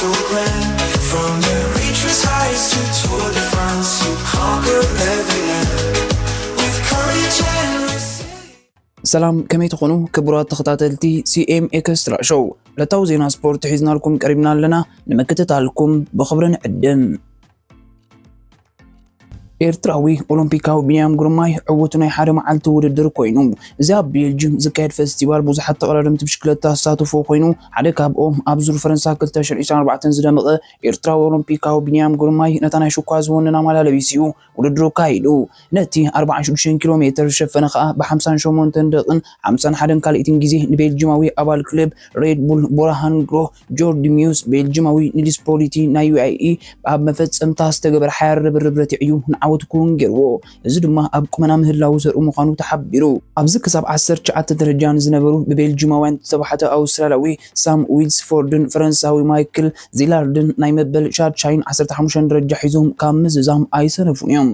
From the richest heights to Tour de France, you conquer every land with courage and resilience. ሰላም፣ ከመይ ትኾኑ ክቡራት ተኸታተልቲ ሲኤም ኤክስትራ ሾው? ዕለታዊ ዜና ስፖርት ሒዝናልኩም ቀሪብና ኣለና። ንምክትታልኩም ብኽብሪ ንዕድም። ኤርትራዊ ኦሎምፒካዊ ቢንያም ግርማይ ዕውቱ ናይ ሓደ መዓልቲ ውድድር ኮይኑ። እዚ ኣብ ቤልጅም ዝካየድ ፈስቲቫል ብዙሓት ተቐዳደምቲ ብሽክለታ ዝሳተፍዎ ኮይኑ፣ ሓደ ካብኦም ኣብ ዙር ፈረንሳ ክልተ ሽሕን ዕስራን ኣርባዕተን ዝደመቐ ኤርትራዊ ኦሎምፒካዊ ቢንያም ግርማይ ነታ ናይ ሽኳ ዝወነና ማልያ ለቢሱ እዩ ውድድሩ ኣካይዱ። ነቲ ኣርባዓን ሽዱሽተን ኪሎ ሜተር ዝሸፈነ ከኣ ብ ሓምሳን ሸሞንተን ደቂቕን ሓምሳን ሓደን ካልኢትን ግዜ ንቤልጅማዊ ኣባል ክለብ ሬድ ቡል ቦራሃን ግሮ ጆርዲ ሚውስ ቤልጅማዊ ኒልስ ፖሊቲ ናይ ዩኤኢ ኣብ መፈጸምታ ዝተገበረ ሓያል ርብርብ ረቲዕ እዩ ንዓወት ክውን ገይርዎ። እዚ ድማ ኣብ ቁመና ምህላው ዘርኢ ምዃኑ ተሓቢሩ። ኣብዚ ክሳብ ዓሰርተ ትሽዓተ ደረጃ ንዝነበሩ ብቤልጅማውያን ዝተባሕተ ኣውስትራልያዊ ሳም ዊልስፎርድን ፈረንሳዊ ማይክል ዚላርድን ናይ መበል ሻድሻይን ዓሰርተ ሓሙሽተን ደረጃ ሒዞም ካብ ምዝዛም ኣይሰነፉን እዮም።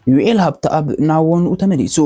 ዩኤል ሃብተኣብ ናብ ወንኡ ተመሊሱ።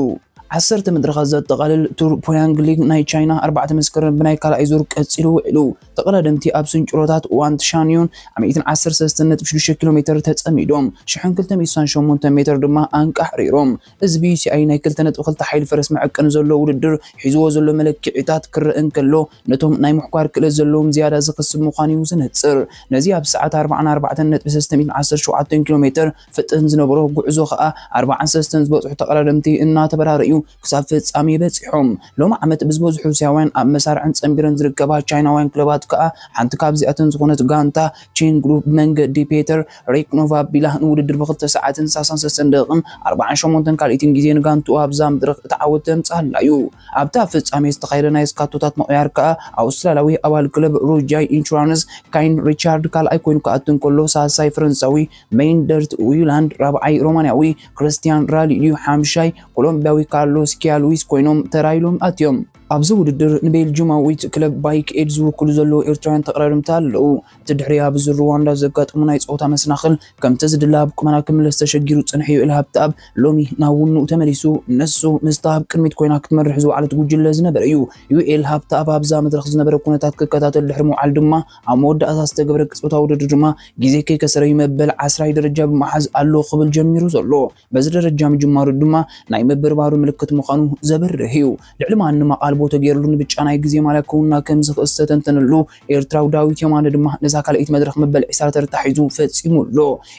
ዓሰርተ መድረኻት ዘጠቓልል ቱር ፖያንግ ሊግ ናይ ቻይና ኣርባዕተ መስከረም ብናይ ካልኣይ ዙር ቀጺሉ ውዒሉ። ተቐዳደምቲ ኣብ ስንጭሮታት ዋን ትሻንዮን ኣብ ሚእትን ዓሰርተ ሰለስተን ነጥቢ ሽዱሽተ ኪሎ ሜተር ተጸሚዶም ሽሕን ክልተ ሚእትን ስሳን ሸሞንተን ሜተር ድማ ኣንቃሕሪሮም። እዚ ብዩሲኣይ ናይ ክልተ ነጥቢ ክልተ ሓይሊ ፈረስ መዐቀኒ ዘለዎ ውድድር ሒዝዎ ዘሎ መለክዒታት ክረአ እንከሎ፣ ነቶም ናይ ምሕኳር ክእለት ዘለዎም ዝያዳ ዝኽስብ ምዃኑ እዩ ዘነጽር። ነዚ ኣብ ሰዓት ኣርባዓን ኣርባዕተን ነጥቢ ሰለስተ ሚእትን ዓሰርተ ሸውዓተን ኪሎ ሜተር ፍጥን ዝነበሮ ጉዕዞ ከኣ ኣርባዓን ሰለስተን ዝበጽሑ ተቐዳደምቲ እናተበራረዩ ክሳብ ፍጻሜ በጺሖም። ሎሚ ዓመት ብዝበዝሑ ሩስያውያን ኣብ መሳርዕን ጸንቢረን ዝርከባ ቻይናውያን ክለባት ከኣ ሓንቲ ካብዚኣተን ዝኾነት ጋንታ ቼን ግሩፕ ብመንገዲ ፔተር ሪክኖቭ ኣቢላ ንውድድር ብክልተ ሰዓትን ሰላሳን ሰለስተን ደቂቕን ኣርባዓን ሸሞንተን ካልኢትን ግዜ ንጋንትኡ ኣብዛ መድረኽ እቲ ዓወት ዘምጽኣላ እዩ። ኣብታ ፍጻሜ ዝተኻየደ ናይ ስካቶታት ምቕያር ከኣ ኣውስትራልያዊ ኣባል ክለብ ሩጃይ ኢንሹራንስ ካይን ሪቻርድ ካልኣይ ኮይኑ ክኣቱ እንከሎ፣ ሳልሳይ ፈረንሳዊ ሜይንደርት ዊላንድ፣ ራብዓይ ሮማንያዊ ክርስቲያን ራሊልዩ፣ ሓምሻይ ኮሎምቢያዊ ካርሎስ ኪያሉዊስ ኮይኖም ተራይሎም ኣትዮም። ኣብዚ ውድድር ንቤልጅማዊት ክለብ ባይክ ኤድ ዝውክሉ ዘለዉ ኤርትራውያን ተቐዳደምቲ ኣለዉ። እቲ ድሕሪኣ ኣብ ዙር ሩዋንዳ ዘጋጠሙ ናይ ጸወታ መሰናኽል ከምቲ ዝድለ ኣብ ቁመና ክምለስ ተሸጊሩ ዝጸንሐ ዩኤል ሃብተኣብ ሎሚ ናብ ውንኡ ተመሊሱ። ንሱ ምስታ ኣብ ቅድሚት ኮይና ክትመርሕ ዝወዓለት ጉጅለ ዝነበረ እዩ። ዩኤል ሃብተኣብ ኣብዛ መድረኽ ዝነበረ ኩነታት ክከታተል ድሕሪ ምውዓል ድማ ኣብ መወዳእታ ዝተገብረ ቅጽበታዊ ውድድር ድማ ግዜ ከይከሰረ እዩ መበል ዓስራይ ደረጃ ብምሓዝ ኣሎ ክብል ጀሚሩ ዘሎ። በዚ ደረጃ ምጅማሩ ድማ ናይ ምብርባሩ ምልክት ምዃኑ ዘበርህ እዩ። ልዕሊ ማንም ኣቓልቦ ተገይርሉ ንብጫ ናይ ግዜ ማልያ ክውንና ከም ዝኽእል ዝተተንተነሉ ኤርትራዊ ዳዊት የማነ ድማ ነዛ ካልኣይቲ መድረኽ መበል ዕስራ ተርታ ሒዙ ፈጺሙ ኣሎ።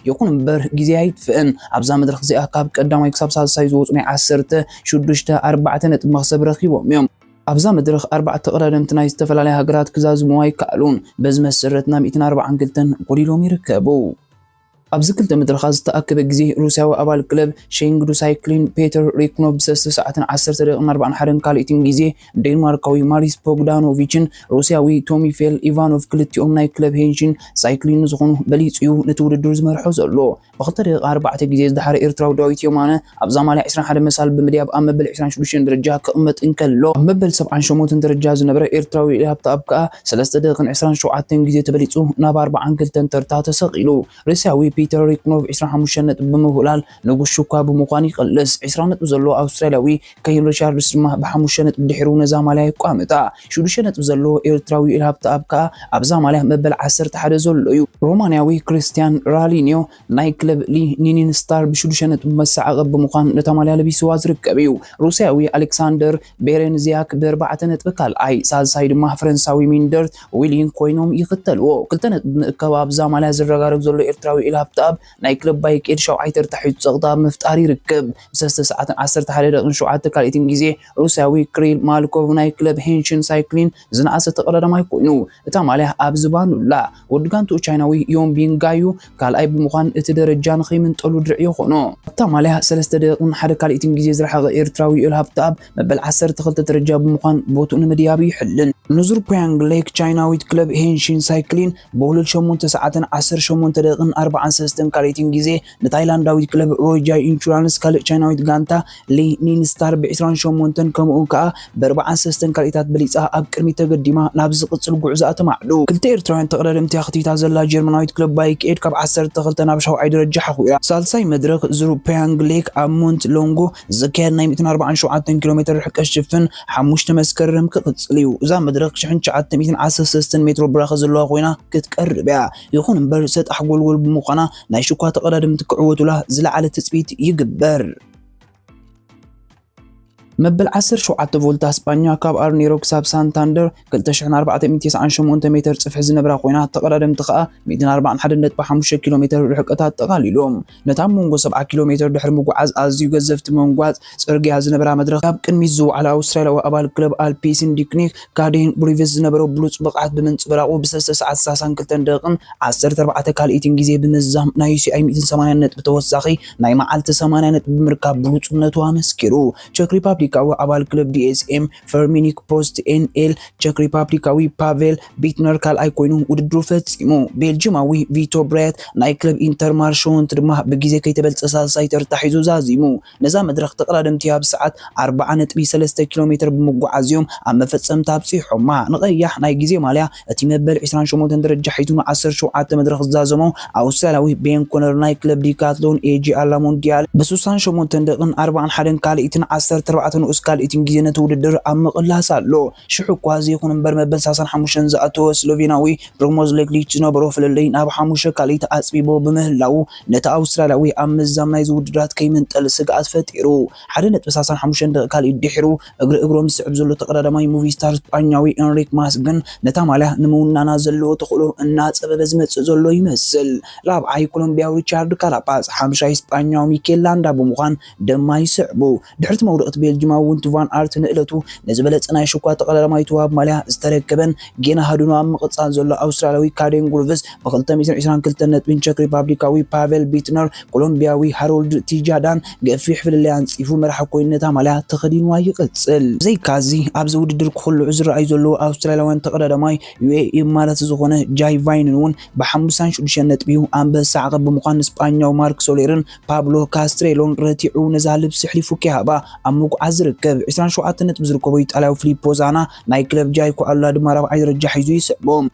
ይኹን እምበር ግዜ ኣይጥፍእን። ኣብዛ መድረኽ እዚኣ ካብ ቀዳማይ ክሳብ ሳልሳይ ዝወጹ ናይ ዓሰርተ ሽዱሽተ ኣርባዕተ ነጥቢ መኽሰብ ረኺቦም እዮም። ኣብዛ መድረኽ ኣርባዕተ ተቐዳደምቲ ናይ ዝተፈላለያ ሃገራት ክዛዝሙ ኣይከኣሉን። በዚ መሰረት ናብ ሚእትን ኣርባዓን ክልተን ጎዲሎም ይርከቡ። ኣብዚ ክልተ መድረኻት ዝተኣከበ ግዜ ሩስያዊ ኣባል ክለብ ሸንግዱ ሳይክሊን ፔተር ሪክኖቭ ብሰለስተ ሰዓትን ዓሰርተ ደቂቕን ኣርባዓን ሓደን ካልኢትን ግዜ ዴንማርካዊ ማሪስ ቦግዳኖቪችን ሩስያዊ ቶሚፌል ኢቫኖቭ ክልቲኦም ናይ ክለብ ሄንሽን ሳይክሊን ንዝኾኑ በሊጹ እዩ ነቲ ውድድር ዝመርሖ ዘሎ። ብክልተ ደቂቕ ኣርባዕተ ግዜ ዝደሓረ ኤርትራዊ ዳዊት የማነ ኣብዛ ማልያ ዕስራን ሓደን መሳል ብምድያብ ኣብ መበል ዕስራን ሽዱሽተን ደረጃ ክቕመጥ እንከሎ፣ ኣብ መበል ሰብዓን ሸሞንተን ደረጃ ዝነበረ ኤርትራዊ ዩኤል ሃብተኣብ ከኣ ሰለስተ ደቂቕን ዕስራን ሸውዓተን ግዜ ተበሊጹ ናብ ኣርባዓን ክልተን ተርታ ተሰቒሉ። ሩስያዊ ፒተር ሪክኖቭ ዕስራን ሓሙሽተን ነጥቢ ብምውላል ንጉስ ሽኳ ብምዃን ይቕልስ። ዕስራ ነጥቢ ዘለዎ ኣውስትራልያዊ ከይን ሪቻርድስ ድማ ብሓሙሽተ ነጥቢ ድሒሩ ነዛ ማልያ የቋምጣ። ሽዱሽተ ነጥቢ ዘለዎ ኤርትራዊ ዩኤል ሃብተኣብ ከኣ ኣብዛ ማልያ መበል ዓሰርተ ሓደ ዘሎ እዩ። ሮማንያዊ ክርስቲያን ራሊኒዮ ናይ ክለብ ሊ ኒኒን ስታር ብሽዱሽተ ነጥቢ መሰዓቐ ብምዃን ነታ ማልያ ለቢስዋ ዝርከብ እዩ። ሩስያዊ ኣሌክሳንደር ቤሬንዚያክ ብኣርባዕተ ነጥቢ ካልኣይ፣ ሳልሳይ ድማ ፈረንሳዊ ሚንደርት ዊሊን ኮይኖም ይኽተልዎ። ክልተ ነጥቢ ምእካብ ኣብዛ ማልያ ዝረጋረግ ዘሎ ኤርትራዊ ዩኤል ሃብተኣብ ናይ ክለብ ባይክ ኤድ ሻውዓይ ተርታ ሒዙ ጸቕጢ ኣብ ምፍጣር ይርከብ። ብሰለስተ ሰዓትን ዓሰርተ ሓደ ደቂቕን ሸውዓተ ካልኢትን ግዜ ሩስያዊ ክሪል ማልኮቭ ናይ ክለብ ሄንሽን ሳይክሊን ዝነኣሰ ተቐዳዳማይ ኮይኑ፣ እታ ማልያ ኣብ ዝባኑ ኣላ። ወዲ ጋንትኡ ቻይናዊ ዮን ቢንጋዩ ካልኣይ ብምዃን እቲ ደረጃ ንኸይምንጠሉ ድርዒ ይኾኖ። ኣብታ ማልያ ሰለስተ ደቂቕን ሓደ ካልኢትን ግዜ ዝረሓቐ ኤርትራዊ ዩኤል ሃብተኣብ መበል ዓሰርተ ክልተ ደረጃ ብምዃን ቦትኡ ንምድያብ ይሕልን። ንዙር ፖያንግ ሌክ ቻይናዊት ክለብ ሄንሽን ሳይክሊን ብውሉድ ሸሞንተ ሰዓትን ዓሰርተ ሸሞንተ ደቂቕን ኣርባዓን ሰለስተን ካልኢትን ግዜ ንታይላንዳዊት ክለብ ሮጃይ ኢንሹራንስ ካልእ ቻይናዊት ጋንታ ሊ ኒንስታር ብ ዕስራን ሸሞንተን ከምኡ ከኣ ብ ኣርባዓን ሰለስተን ካልኢታት በሊጻ ኣብ ቅድሚት ተገዲማ ናብ ዝቕጽል ጉዕዞኣ ተማዕዱ። ክልተ ኤርትራውያን ተቐዳደምቲ ኣኽቲታ ዘላ ጀርመናዊት ክለብ ባይክ ኤድ ካብ ዓሰርተ ክልተ ናብ ሻውዓይ ደረጃ ሓኹያ። ሳልሳይ መድረኽ ዙር ፓያንግ ሌክ ኣብ ሞንት ሎንጎ ዝካየድ ናይ ሚእትን ኣርባዓን ሸውዓተን ኪሎ ሜትር ርሕቀት ሽፍን ሓሙሽተ መስከረም ክቕጽል እዩ። እዛ መድረኽ ሽሕን ትሽዓተ ሚእትን ዓሰርተ ሰለስተን ሜትሮ ብራኸ ዘለዋ ኮይና ክትቀርብ እያ። ይኹን እምበር ሰጣሕ ጎልጎል ብምዃና ናይ ሽኳ ተቐዳደምቲ ክዕወቱላ ዝለዓለ ትጽቢት ይግበር። መበል ዓሰርተ ሸውዓተ ቮልታ ስጳኛ ካብ ኣርኔሮ ክሳብ ሳንታንደር ክልተ ሽሕን ኣርባዕተ ሚእትን ተስዓን ሸሞንተ ሜትር ጽፍሒ ዝነብራ ኮይና ተቐዳደምቲ ከኣ ሚእትን ኣርባዓን ሓደን ነጥቢ ሓሙሽተ ኪሎ ሜትር ርሕቀት ኣጠቓሊሎም። ነታ መንጎ ሰብዓ ኪሎ ሜትር ድሕሪ ምጉዓዝ ኣዝዩ ገዘፍቲ መንጓጽ ጽርግያ ዝነበራ መድረኽ ካብ ቅድሚት ዝወዓለ ኣውስትራልያዊ ኣባል ክለብ ኣልፒሲን ዲክኒክ ካዴን ብሪቨስ ዝነበሮ ብሉጽ ብቕዓት ብምንጽብራቑ ብሰለስተ ሰዓት ሰላሳን ክልተን ደቂቕን ዓሰርተ ኣርባዕተ ካልኢትን ግዜ ብምዝዛም ናይ ዩሲኣይ ሚእትን ሰማንያን ነጥቢ ተወሳኺ ናይ መዓልቲ ሰማንያ ነጥቢ ብምርካብ ብሉጽነቱ ኣመስኪሩ። ቸክ ሪፓብሊካዊ ኣባል ክለብ ዲኤስኤም ፈርሚኒክ ፖስት ኤንኤል ቸክ ሪፓብሊካዊ ፓቬል ቢትነር ካልኣይ ኮይኑ ውድድሩ ፈጺሙ። ቤልጂማዊ ቪቶ ብራየት ናይ ክለብ ኢንተርማርሽ ሾንት ድማ ብግዜ ከይተበልጸ ሳልሳይ ተርታ ሒዙ ዛዚሙ። ነዛ መድረኽ ተቐዳደምቲ ኣብ ሰዓት ኣርብዓ ነጥቢ ሰለስተ ኪሎ ሜትር ብምጉዓዝ እዮም ኣብ መፈጸምታ ኣብጺሖማ። ንቐያሕ ናይ ግዜ ማልያ እቲ መበል ዕስራን ሸሞንተን ደረጃ ሒዙ ንዓሰርተ ሸውዓተ መድረኽ ዝዛዘሞ ኣውስትራልያዊ ቤን ኮነር ናይ ክለብ ዲካትሎን ኤጂ ኣላ ሞንዲያል ብስሳን ሸሞንተን ደቂቕን ኣርባዓን ሓደን ካልኢትን ዓሰርተ ኣርባዕተ ንኡስ ካልኢትን ግዜ ነቲ ውድድር ኣብ ምቕላስ ኣሎ። ሽሕ እኳ ዘይኹን እምበር መበል ሰላሳን ሓሙሽተን ዝኣተወ ስሎቬናዊ ፕሪሞዝ ሎግሊች ዝነበሮ ፍልልይ ናብ ሓሙሽተ ካልኢት ኣጽቢቦ ብምህላዉ ነቲ ኣውስትራልያዊ ኣብ ምዝዛም ናይዚ ውድድራት ከይምንጠል ስግኣት ፈጢሩ። ሓደ ነጥቢ ሰላሳን ሓሙሽተን ደቂቕ ካልኢት ድሒሩ እግሪ እግሮም ዝስዕብ ዘሎ ተቐዳዳማይ ሙቪስታር ስጳኛዊ ኤንሪክ ማስ ግን ነታ ማልያ ንምውናና ዘለዎ ተኽእሎ እናጸበበ ዝመጽእ ዘሎ ይመስል። ራብዓይ ኮሎምቢያዊ ሪቻርድ ካራፓስ፣ ሓምሻይ ስጳኛዊ ሚኬል ላንዳ ብምዃን ደማ ይስዕቡ። ድሕሪ እቲ መውደቕቲ ቤልጂማዊ ውንት ቫን ኣርት ንእለቱ ንዝበለጸ ናይ ሽኳ ተቐዳዳማይ ተዋብ ማልያ ዝተረከበን ጌና ሃዱኑ ኣብ ምቕጻል ዘሎ ኣውስትራልያዊ ካዴን ጉልቭስ ብ ክልተ ሚእትን ዕስራን ክልተን ነጥብን ቸክ ሪፓብሊካዊ ፓቨል ቢትነር ኮሎምቢያዊ ሃሮልድ ቲጃዳን ገፊሕ ፍልልይ ኣንጺፉ መራሒ ኮይኑ ነታ ማልያ ተኸዲንዋ ይቕጽል። ብዘይካዚ ኣብዚ ውድድር ክኹልዑ ዝረኣዩ ዘለዉ ኣውስትራልያውያን ተቐዳዳማይ ዩኤኢ ማለት ዝኾነ ጃይ ቫይንን እውን ብሓሙሳን ሽዱሽተን ነጥቢ እዩ ኣንበሳ ዓቐብ ብምዃን ንስጳኛዊ ማርክ ሶሌርን ፓብሎ ካስትሬሎን ረቲዑ ነዛ ልብሲ ኣሕሊፉ ከይሃባ ኣብ ምጉዓዝ ዝርከብ። ዕስራን ሸውዓተን ነጥቢ ዝርከቦ ኢጣልያዊ ፊሊፖ ዛና ናይ ክለብ ጃይኮ ኣሉላ ድማ ራብዓይ ደረጃ ሒዙ ይስዕቦ።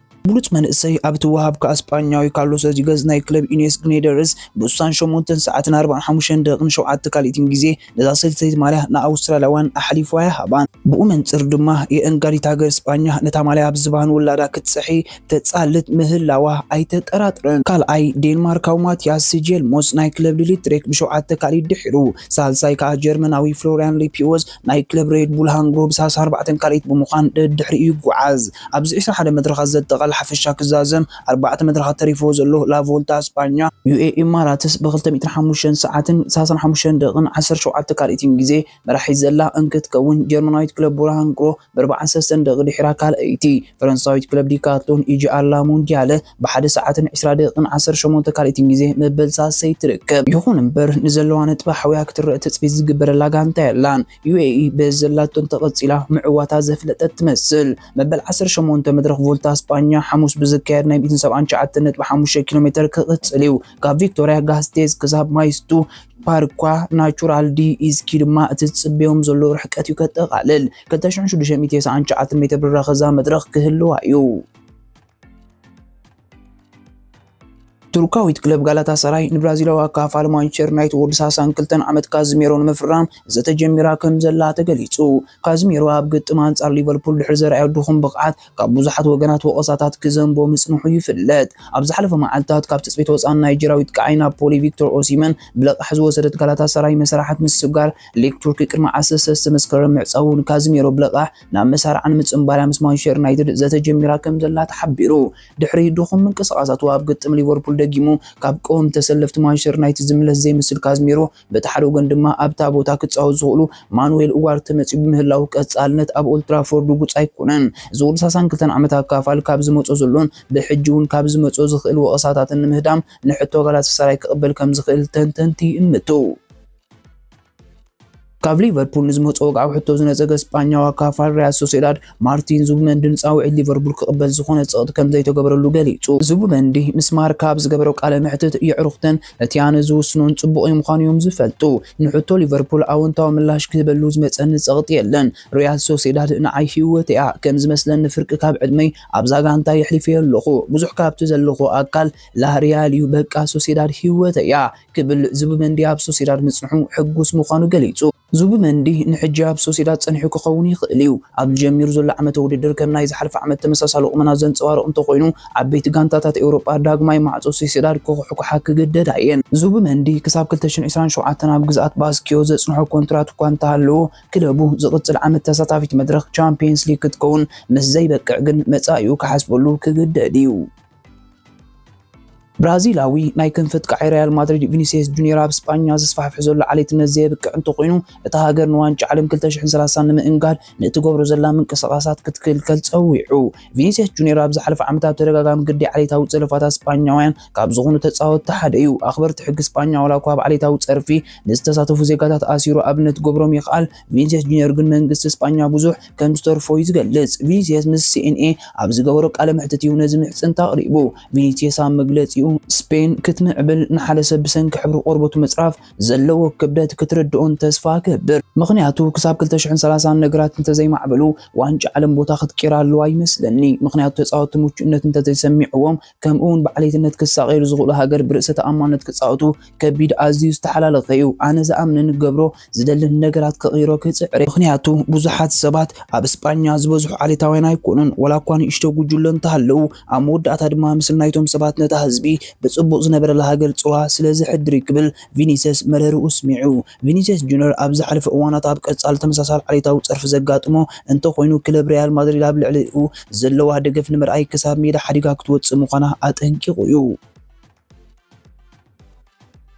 ብሉጽ መንእሰይ ኣብ ትወሃብ ከኣ ስጳኛዊ ካርሎስ ሮድሪገዝ ናይ ክለብ ዩኔስ ግሬነደርስ ብስሳን ሸሞንተን ሰዓትን ኣርባዓን ሓሙሽተን ደቂቕን ሸውዓተ ካልኢትን ግዜ ነዛ ሰልስተይቲ ማልያ ንኣውስትራልያውያን ኣሕሊፉ ኣይሃባን። ብኡ መንጽር ድማ የእንጋዲት ሃገር ስጳኛ ነታ ማልያ ኣብ ዝባን ውላዳ ክትጽሒ ተጻልት ምህላዋ ኣይተጠራጥርን። ካልኣይ ዴንማርካዊ ማቲያስ ሲጀልሞስ ናይ ክለብ ሊሊትሬክ ብሸውዓተ ካልኢት ድሒሩ፣ ሳልሳይ ከኣ ጀርመናዊ ፍሎርያን ሊፒዎዝ ናይ ክለብ ሬድ ቡል ሃንግሮ ብሰላሳ ኣርባዕተን ካልኢት ብምዃን ደድሕሪኡ ይጓዓዝ። ኣብዚ ዕስራን ሓደን መድረኻት ዘጠቓልል ሓፈሻ ክዛዘም ኣርባዕተ መድረኻት ተሪፍዎ ዘሎ ላቮልታ ስጳኛ ዩኤኢ ኢማራትስ ብ ክልተ ሚእትን ሓሙሽተን ሰዓትን ሰላሳን ሓሙሽተን ደቂቕን ዓሰርተ ሸውዓተ ካልኢትን ግዜ መራሒት ዘላ እንክትከውን፣ ጀርመናዊት ክለብ ቡል ሃንግሮ ብ ኣርባዓን ሰለስተን ደቂቕ ድሒራ ካልኣይቲ፣ ፈረንሳዊት ክለብ ዲካትሎን ኢጂ ኣላ ሞንዲያለ ብ ሓደ ሰዓትን ዕስራ ደቂቕን ዓሰርተ ሸሞንተ ካልኢትን ግዜ መበል ሳልሰይቲ ትርከብ። ይኹን እምበር ንዘለዋ ነጥቢ ሓውያ ክትረአ ትጽቢት ዝግበረላ ጋንታ የላን። ዩኤኢ በዚ ዘላቶ እንተቐጺላ ምዕዋታ ዘፍለጠት ትመስል። መበል ዓሰርተ ሸሞንተ መድረኽ ቮልታ ስጳኛ ሓሙስ ብዝካየድ ናይ ሚእትን ሰብዓን ትሽዓተን ነጥቢ ሓሙሽተ ኪሎ ሜትር ክቕጽል እዩ። ካብ ቪክቶሪያ ጋስቴዝ ክሳብ ማይስቱ ፓርኳ ናቹራል ዲ ኢስኪ ድማ እቲ ዝጽበዮም ዘሎ ርሕቀት እዩ ከጠቓልል። ክልተ ሽሕን ሽዱሽተ ሚእትን ተስዓን ትሽዓተን ሜትር ብራኸ እዛ መድረኽ ክህልዋ እዩ። ቱርካዊት ክለብ ጋላታ ሰራይ ንብራዚላዊ ኣካፋሊ ማንቸስተር ዩናይትድ ወዲ ሰላሳን ክልተን ዓመት ካዝሜሮ ንምፍራም ዘተ ጀሚራ ከም ዘላ ተገሊጹ። ካዝሜሮ ኣብ ግጥም ኣንጻር ሊቨርፑል ድሕሪ ዘርኣዮ ድኹም ብቕዓት ካብ ብዙሓት ወገናት ወቐሳታት ክዘንቦ ምጽንሑ ይፍለጥ። ኣብ ዝሓለፈ መዓልታት ካብ ትጽቢት ወጻኢ ናይጀርያዊ ጥቃዓይ ናፖሊ ቪክቶር ኦሲመን ብለቓሕ ዝወሰደት ጋላታ ሰራይ መሰራሕት ምስጋር ሊግ ቱርኪ ቅድሚ ዓሰርተ ሰለስተ መስከረም ምዕጻዉ ንካዝሜሮ ብለቓሕ ናብ መሳርዓ ንምጽንባርያ ምስ ማንቸስተር ዩናይትድ ዘተ ጀሚራ ከም ዘላ ተሓቢሩ። ድሕሪ ድኹም ምንቅስቓሳቱ ኣብ ግጥም ሊቨርፑል ደጊሙ ካብ ቀወምቲ ተሰለፍቲ ማንቸስተር ዩናይትድ ዝምለስ ዘይመስል ካዝሜሮ በቲ ሓደ ወገን ድማ ኣብታ ቦታ ክጻወቱ ዝኽእሉ ማኑዌል ኡጋርተ መጺኡ ብምህላው ቀጻልነት ኣብ ኦልትራፎርድ ውጉጽ ኣይኮነን። እዚ ወዲ ሰላሳን ክልተን ዓመት ኣካፋል ካብ ዝመጾ ዘሎን ብሕጂ እውን ካብ ዝመጾ ዝኽእል ወቐሳታትን ንምህዳም ንሕቶ ጋላታሳራይ ክቕበል ከም ዝኽእል ተንተንቲ ይእምቱ። ካብ ሊቨርፑል ንዝመጾ ወግዓዊ ሕቶ ዝነጸገ ስጳኛዊ ኣካፋሪ ሪያል ሶሴዳድ ማርቲን ዙብመንዲ ንጻውዒት ሊቨርፑል ክቕበል ዝኾነ ጸቕጢ ከም ዘይተገበረሉ ገሊጹ። ዙብመንዲ ምስ ማርካ ኣብ ዝገበሮ ቃለ መሕትት፣ የዕሩኽተን ነቲ ኣነ ዝውስኖን ጽቡቕ ምዃኑ እዮም ዝፈልጡ። ንሕቶ ሊቨርፑል ኣወንታዊ ምላሽ ክህበሉ ዝመጸኒ ጸቕጢ የለን። ሪያል ሶሴዳድ ንዓይ ህይወት እያ። ከም ዝመስለኒ ፍርቂ ካብ ዕድመይ ኣብዛ ጋንታ የሕሊፈዮ ኣለኹ። ብዙሕ ካብቲ ዘለኹ ኣካል ላሪያል እዩ። በቃ ሶሴዳድ ህይወት እያ ክብል ዙብመንዲ ኣብ ሶሴዳድ ምጽንሑ ሕጉስ ምዃኑ ገሊጹ። ዙብመንዲ ንሕጂ ኣብ ሶሴዳድ ጸኒሑ ክኸውን ይኽእል እዩ። ኣብ ዝጀሚሩ ዘሎ ዓመተ ውድድር ከም ናይ ዝሓለፈ ዓመት ተመሳሳሊ ቁመና ዘንጸባርቕ እንተኾይኑ፣ ዓበይቲ ጋንታታት ኤውሮጳ ዳግማይ ማዕጾ ሶሴዳድ ክኹሕኩሓ ክግደዳ እየን። ዙብመንዲ ክሳብ ክልተ ሽሕን ዕስራን ሸውዓተን ኣብ ግዝኣት ባስኪዮ ዘጽንሖ ኮንትራት እኳ እንተሃለዎ፣ ክለቡ ዝቕጽል ዓመት ተሳታፊት መድረኽ ቻምፒየንስ ሊግ ክትከውን ምስ ዘይበቅዕ ግን መጻኢኡ ክሓስበሉ ክግደድ እዩ። ብራዚላዊ ናይ ክንፊ ኣጥቃዓይ ሪያል ማድሪድ ቪኒሲየስ ጁኒየር ኣብ ስጳኛ ዘስፋሕፍሕ ዘሎ ዓሌትነት ዘየብቅዕ እንተኾይኑ፣ እታ ሃገር ንዋንጫ ዓለም ክልተ ሽሕን ሰላሳን ንምእንጋድ ንእትገብሮ ዘላ ምንቅስቓሳት ክትክልከል ጸዊዑ። ቪኒሲየስ ጁኒየር ኣብ ዝሓለፈ ዓመታት ተደጋጋሚ ግዲ ዓሌታዊ ጸለፋታት ስጳኛውያን ካብ ዝኾኑ ተጻወትቲ ሓደ እዩ። ኣኽበርቲ ሕጊ ስጳኛ ዋላ እኳ ኣብ ዓሌታዊ ጸርፊ ንዝተሳተፉ ዜጋታት ኣሲሩ ኣብነት ክገብሮም ይኽኣል፣ ቪኒሲየስ ጁኒየር ግን መንግስቲ ስጳኛ ብዙሕ ከም ዝተርፎ እዩ ዝገልጽ። ቪኒሲየስ ምስ ሲኤንኤ ኣብ ዝገበሮ ቃለ መሕትት እዩ ነዚ ምሕጽንታ ኣቕሪቡ። ቪኒሲየስ ኣብ መግለጺኡ፣ ስፔን ክትምዕብል ንሓደ ሰብ ብሰንኪ ሕብሪ ቆርበቱ ምጽራፍ ዘለዎ ክብደት ክትርድኦን ተስፋ እገብር። ምኽንያቱ ክሳብ ክልተ ሽሕን ሰላሳን ነገራት እንተዘይማዕበሉ ዋንጫ ዓለም ቦታ ክትቂር ኣለዋ ይመስለኒ። ምኽንያቱ ተጻወትቲ ምቹእነት እንተዘይሰሚዕዎም፣ ከምኡ እውን ብዓሌትነት ክሳቐየሉ ዝኽእሉ ሃገር ብርእሰ ተኣማንነት ክጻወቱ ከቢድ ኣዝዩ ዝተሓላለኸ እዩ። ኣነ ዝኣምንን ገብሮ ዝደልን ነገራት ክቕይሮ ክጽዕር እየ። ምኽንያቱ ብዙሓት ሰባት ኣብ ስጳኛ ዝበዝሑ ዓሌታውያን ኣይኮኑን፣ ዋላ እኳ ንእሽቶ ጉጅሎ እንተሃለዉ፣ ኣብ መወዳእታ ድማ ምስል ናይቶም ሰባት ነታ ህዝቢ ብጽቡቕ ዝነበረላ ሃገር ጽዋ ስለ ዝሕድር እዩ ክብል ቪኒሲየስ መረርኡ ኣስሚዑ። ቪኒሲየስ ጁኒየር ኣብ ዝሓለፈ እዋናት ኣብ ቀጻሊ ተመሳሳሊ ዓሌታዊ ጸርፊ ዘጋጥሞ እንተኾይኑ፣ ክለብ ሪያል ማድሪድ ኣብ ልዕሊኡ ዘለዋ ደገፍ ንምርኣይ ክሳብ ሜዳ ሓዲጋ ክትወጽእ ምዃና ኣጠንቂቑ እዩ።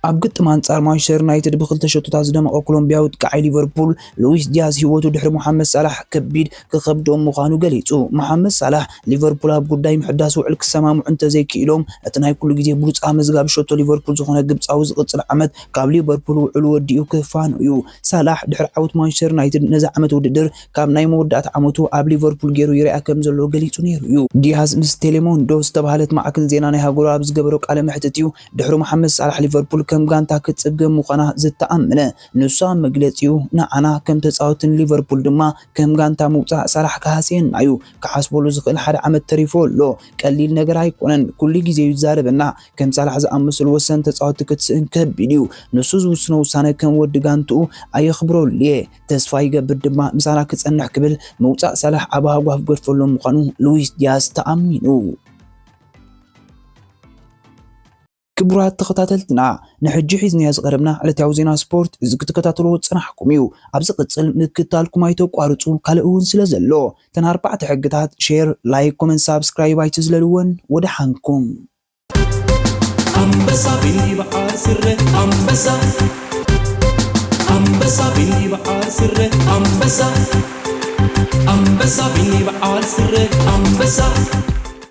ኣብ ግጥም ኣንጻር ማንቸስተር ዩናይትድ ብክልተ ሸቶታት ዝደመቐ ኮሎምቢያዊ ኣጥቃዓይ ሊቨርፑል ሉዊስ ዲያዝ ህይወቱ ድሕሪ ሞሓመድ ሳላሕ ከቢድ ክኸብዶ ምዃኑ ገሊጹ። ሞሓመድ ሳላሕ ሊቨርፑል ኣብ ጉዳይ ምሕዳስ ውዕል ክሰማምዑ እንተዘይክኢሎም፣ እቲ ናይ ኩሉ ግዜ ብሉጽ ኣመዝጋቢ ሸቶ ሊቨርፑል ዝኾነ ግብጻዊ ዝቕጽል ዓመት ካብ ሊቨርፑል ውዕሉ ወዲኡ ክፋኖ እዩ። ሳላሕ ድሕሪ ዓወት ማንቸስተር ዩናይትድ ነዚ ዓመት ውድድር ካብ ናይ መወዳእታ ዓመቱ ኣብ ሊቨርፑል ገይሩ ይርኣ ከም ዘሎ ገሊጹ ነይሩ እዩ። ዲያዝ ምስ ቴሌሞንዶ ዝተባህለት ማዕከን ዜና ናይ ሃገሩ ኣብ ዝገበሮ ቃለ መሕትት እዩ ድሕሪ መሓመድ ሳላሕ ሊቨርፑል ከም ጋንታ ክትጽገም ምዃና ዝተኣመነ። ንሱ ኣብ መግለጺኡ፣ ንዓና ከም ተጻወትን ሊቨርፑል ድማ ከም ጋንታ ምውጻእ ሳላሕ ክሃስየና እዩ። ክሓስበሉ ዝኽእል ሓደ ዓመት ተሪፎ ኣሎ። ቀሊል ነገር ኣይኮነን። ኩሉ ግዜ እዩ ዝዛረበና። ከም ሳላሕ ዝኣመሰሉ ወሰንቲ ተጻወትቲ ክትስእን ከቢድ እዩ። ንሱ ዝውስኖ ውሳነ ከም ወዲ ጋንትኡ ኣየኽብረሉ እየ። ተስፋ ይገብር ድማ ምሳና ክጸንሕ ክብል ምውጻእ ሳላሕ ኣብ ሃጓፍ ገድፈሎም ምዃኑ ሉዊስ ዲያዝ ተኣሚኑ። ክቡራት ተኸታተልትና፣ ንሕጂ ሒዝናዮ ዝቐረብና ዕለታዊ ዜና ስፖርት እዚ ክትከታተልዎ ዝጸናሕኩም እዩ። ኣብ ዝቕጽል ምክትታልኩም ኣይተቋርጹ፣ ካልእ እውን ስለ ዘሎ። እተን ኣርባዕተ ሕግታት፣ ሼር፣ ላይክ፣ ኮመንት፣ ሳብስክራይብ ኣይትዝለልወን። ወደ ሓንኩም። ኣንበሳ ቢኒ በዓል ስረ ኣንበሳ፣ ኣንበሳ ቢኒ በዓል ስረ ኣንበሳ፣ ኣንበሳ ቢኒ በዓል ስረ ኣንበሳ።